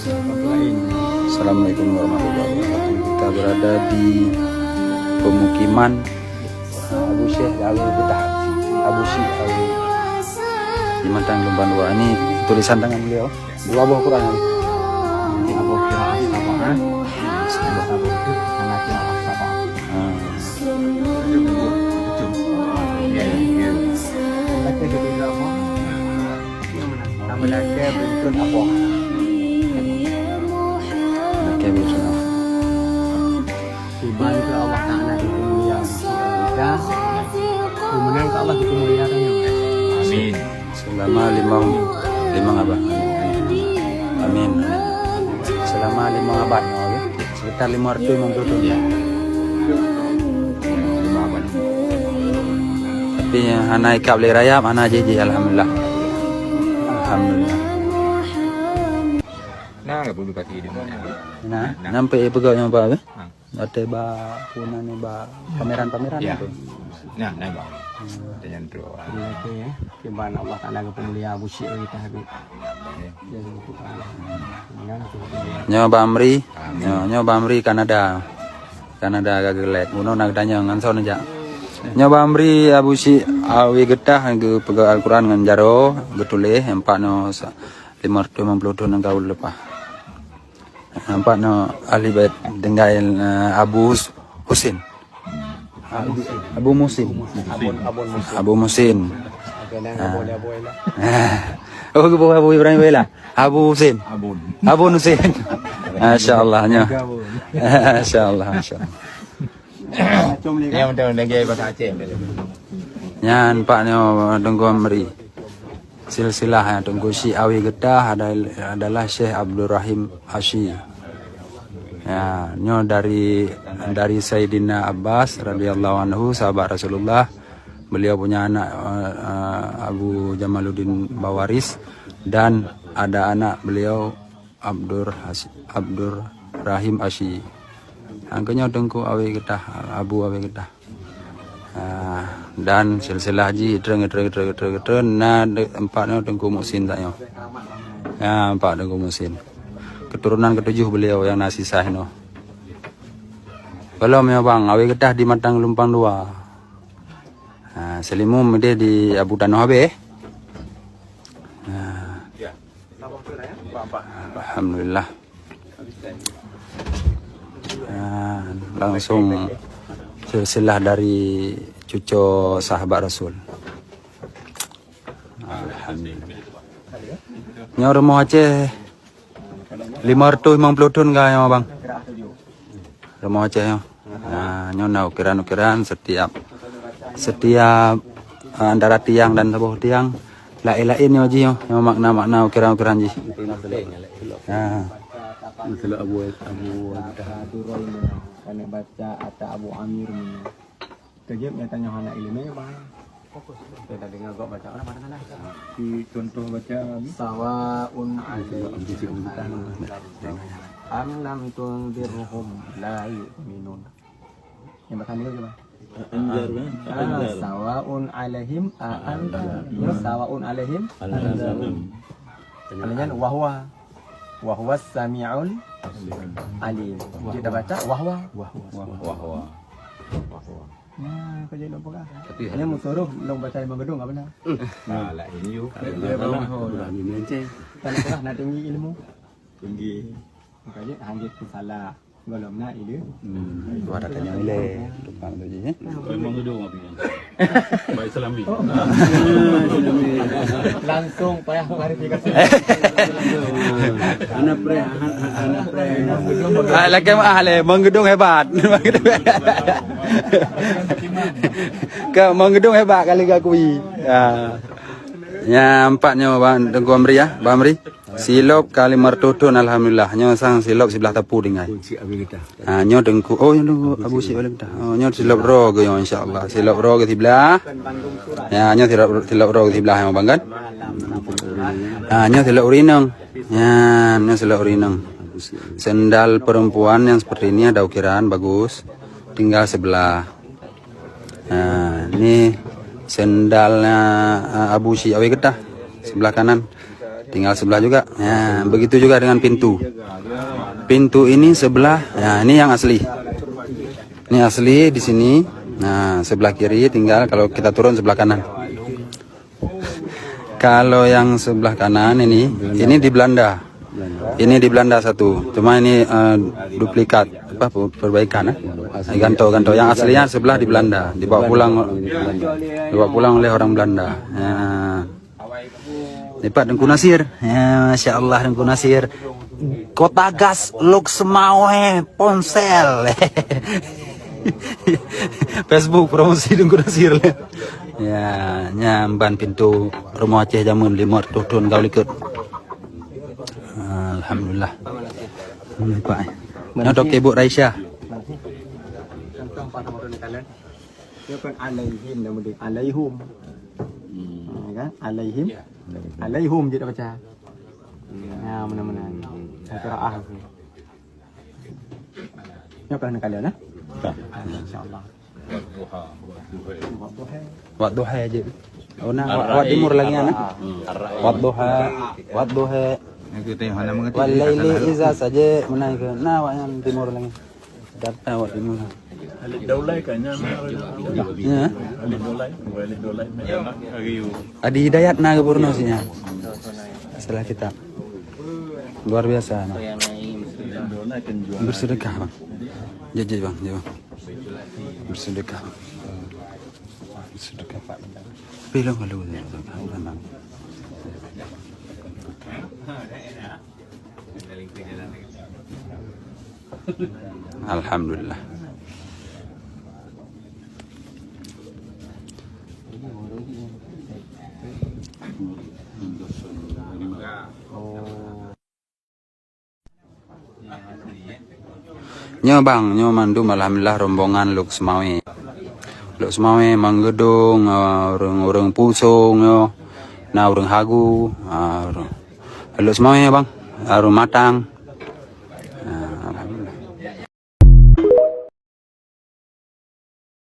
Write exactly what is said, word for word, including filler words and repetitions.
Assalamualaikum warahmatullahi wabarakatuh. Kita berada di pemukiman, eh, Abu Syekh Awe Getah. Abu Syekh Awe di Matang Lumban Dua. Ini tulisan tangan beliau. Dua buah Quran. Ini Abu Syekh Awe Getah, eh. Abu Syekh Awe Getah. Ah. Sama lakèe beutôi apa? Lakèe beutôi apa? Iban keu Allah Taala geupumulia kita. Keumeunang keu Allah geupumulia tanyoe. Amin. Selama limong, limong abad. Amin. Selama limong abad, ya. Sekitar lima ratus lima puluh tahun. Ya. Lima abad. Tapi nyang hana ikab lé rayap, hana jih-jih, alhamdulillah. Alhamdulillah. Nah, ka bulu kaki dia. Nah, sampai peugah nyang apa, eh? Ha. Watèe ba, peue nan nyoe ba pameran-pameran tu. Nah, nah, Bang. Tanya tu. Oke, ya. Kiban Allah Taala geupeumulia Abu Syekh kita habis. Nyoe Bang Amri. Nyoe, nyoe Bang Amri Kanada. Kanada ka geulét. Bunoe na geutanyong ngon soe neujak. Nyoe Bang Amri Abu Syekh Awe Getah geupeugah Al-Quran ngon jaroe, geutuléh empat nyoe sa-, lima ratus lima puluh thon nyang ka leupah. Nampak nyoe ahli bait tinggai, eh, Abu Hus-, Husin. Abu Musin. Abun, Abun Musin. Abu Musin. Oke, nah, Abu, Abu, Abu. Oh, Abu, Abu Ibrahim Bela. Abu Husin. Abun. Abun Husin. Masya Allah, nyoe. Masya Allah, masya Allah. Yang betul lagi bahasa Aceh. Nyan pak nyoe Teungku Amri. Silsilah, ya, Teungku Syekh Awe Getah ada-, adalah Syekh Abdul Rahim Asyi. Ya, nyoe dari, dari Saidina Abbas radhiyallahu anhu, sahabat Rasulullah. Beliau punya anak, eh, eh, Abu Jamaluddin Bawaris, dan ada anak beliau Abdur Has-, Abdur Rahim Asyi. Angkeunyang Teungku Awe Getah, Abu Awe Getah. Ah, dan silsilah jih, treun, treun, treun, treun, treun, na de-, empat nyoe Teungku Muhsin tak nyoe. Ya, empat Teungku Muhsin. Keturunan ketujuh beliau yang na sisa nyoe. Belum ya, Bang, Awe Getah di Matang Lumpang Dua. Ah, Seulimum deh di Abu Tanoh habéh. Ah. Alhamdulillah. Ah, langsung silsilah dari cuco sahabat Rasul. Alhamdulillah. Nyoe rumoh Aceh lima ratus lima puluh thon ka nyoe, Bang. Rumoh Aceh nyoe. Nah, nyoe na ukiran-ukiran setiap, setiap, eh, antara tiang dan saboh tiang laén-laén nyoe jih nyoe, nyoe makna-makna ukiran-ukiran jih. Nah. Abu, Abu, Abu. Keuneuk baca ata Abu Amir nyoe. Keu jeuet nyang tanyoe hana ileumèe, Bang. Kita dengar gop baca orang mana sana. Di contoh baca ni. Sawaun alaihim. Am lam tunzirhum la yu'minun. Yang bahasa Indonesia apa? Anzar, kan? Ah, anzar. Sawaun alaihim a anta. Ya, sawaun alaihim. Anzar. Kemudian wahwa. Wahwa samiul alim. Kita baca wahwa. Wahwa. Wahwa. Wahwa. Nah, kau jadi lupa kah? Tapi hanya musuruh long baca memang gedung apa nak? Salah ini yuk. Dia bawa. Bulan ini enceng. Tanah pernah nak tinggi ilmu. Tinggi. Makanya hanya tu salah. Belum nak ide. Hmm. Dua datanya nilai. Tukang tu je, eh. Memang gedung apa yang? Baik selami. Langsung payah klarifikasi. Anak pre, anak, anak pre. Ah, lagi mah ahli, mengedung hebat. Ka mengedung hebat kali gak kui. Ya. Ya, empat nyoe, Bang Teungku Amri, ya, Bang Amri. Silop ka lima ratus thon, alhamdulillah. Nyoe sang silop siblah tapu tinggai. Ha, nyoe Teungku, oh, nyoe Teungku Abu Syik Awe Getah. Oh, nyoe silop roe geuh nyoe, insya Allah. Silop roe geuh siblah. Ya, nyoe silop, silop roe geuh siblah nyoe, Bang, kan? Ha, nyoe silop ureueng inong. Ya, nyoe silop ureueng inong. Sendal perempuan yang seperti ini ada ukiran, bagus. Tinggal sebelah. Ha, ni sendalnya, ha, Abu Syik Awe Getah, sebelah kanan. Tinggal sebelah juga. Ya, begitu juga dengan pintu. Pintu ini sebelah, ya, ini yang asli. Ini asli di sini. Nah, sebelah kiri tinggal, kalau kita turun sebelah kanan. Kalau yang sebelah kanan ini, ini di Belanda. Ini di Belanda satu. Cuma ini, eh, duplikat, apa, perbaikan, eh. Gantoh-gantoh. Yang aslinya sebelah di Belanda. Dibawa pulang, dibawa pulang oleh orang Belanda. Ya. Lipat Teungku Nasir. Ya, Masya Allah Teungku Nasir. Kota Gas Lhokseumawe Ponsel. Facebook promosi Teungku Nasir. Ya, nyan ban pintu rumoh Aceh jameun lima ratus thon ka likot. Alhamdulillah. Nampak, eh? Nyoe toke Buk Raisya. Dia kan alaihim nama dia. Alaihum. Hmm. Ha, kan? Alaihim. Ya. Alaihum je tak baca. Ya, mana-mana. Qiraah. Nyoe ka neukalon, eh? Ka. InsyaAllah. Wadduha je. Oh, nah, wa-, wa timur lagi, nah. Wadduha, wadduha. Wal laili iza saja, mana ke? Nah, wa yang timur lagi. Data wa timur. Alif Daulai kan, ya. Ya. Alif Daulai, Alif Daulai, Adi Hidayat na geuburnoe sinya. Setelah kita. Luar biasa, nah. Bersedekah, Bang. Jom, jom, Bang, jom. Bersedekah. Bersedekah. Pilih kalau. Alhamdulillah. Nyoe bang, nyoe mandum alhamdulillah rombongan Lhokseumawe. Lhokseumawe, Manggudong, ah, ureueng-ureueng Pusong nyoe, na ureueng Hagu, ah, ureueng Lhokseumawe bang, ah, ureueng Matang.